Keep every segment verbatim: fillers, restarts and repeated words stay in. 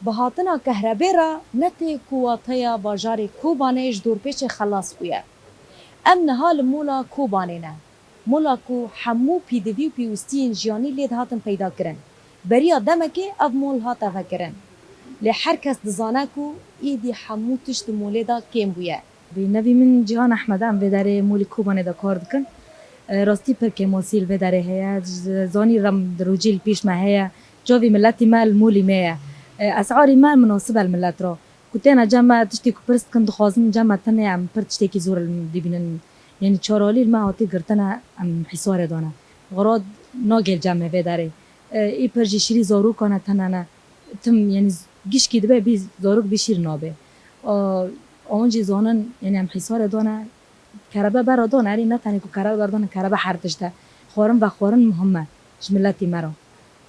Bi hatina kehrebê re ne tê ku wateya bajarê Kobanê ji dorpêçê xelas bûye. Em niha li mola Kobanê ne. Mola ku hemû pîdivî û pêwistiyên jiyanî lê dihatin peyda kirin. Beriya demekê ev mol hate vekirin. Lê her kes dizane ku êdî hemû tişt di molê de kêm bûye. Bi nevî min Cîhan Ehmed e, em vê derê molî Kobanê de kar dikin. E, rastî pir kêmasî li vê derê heye. Ji zanî re di rojî li pêş me heye. Çavî miletî me li molî me ye. E, esarî me minasib e li milet re. Ku têne cem me tiştê ku pirs dikin, dixwazin cem me tenê em pir tiştekî zor li dibînin. Yanî çaralî li me hatî girtine, em hîsarê dane. Xirad nagel cem me vê derê. E, ê pir jî şîrî zarokan e tenene. Tim, yanî gişkî dibe bî zarok bî şîr nabe. A, an jî zanin, yanî em hîsarê dane, kerebe bera dane, erê ne tenê ku kerebe berdane, kerebe her tişt e. Xwarin vexwarin muhim e ji miletî me re.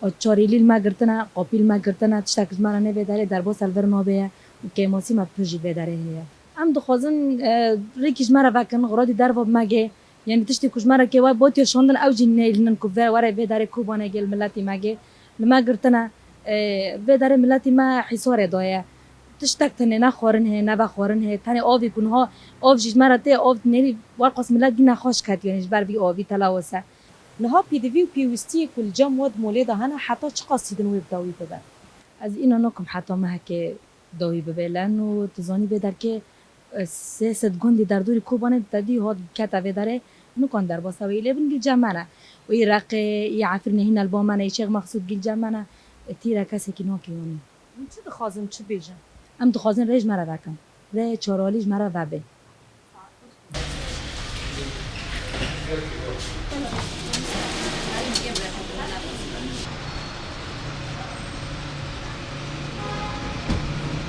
A, çarîlî li me girtine, qapî li me girtine, tiştek ji me re nê vê derê derbas li vir nabe ye û kêmasî me pir jî vê derê heye. Em dixwazin, e, rêkî ji me re vekin, xiradî derva bi me gê. Yanî tiştê ku ji me re kê we botiya şandin ew jî nêlînin ku ve were vê derê Kobanê gê li miletî me gê. Li me girtine, e, vê derê miletî me hîsarê daye. Tiştek tenê ne xwarin heye, ne vexwarin heye. Tenê avî ku niha av jî ji me re tê, av nêlî werqas milet dî nexweş ketiye, yanî ji ber vî avî telawes e. Niha pîdivî û pêwistiyê ku li cem we di molê de hene heta çiqas didin wê bi dawî bibe? Ez îna nakim heta mehekê dawî bibe. Leno tu zanî vê derkê, e, sê sed gundî derdorî Kobanê te dî hat kete vê derê, nikan derbasa wê lê bin gil cem me ne. Wê Reqê, yê Efrînê hîn li ba me ne, yê Şêx Mexsûd gil cem me ne. E, tîre kesekî nake yanî. Hûn çi dixwazin, çi bêjin? Em dixwazin rê ji me re vekin. Rê çaralî ji me re vebe.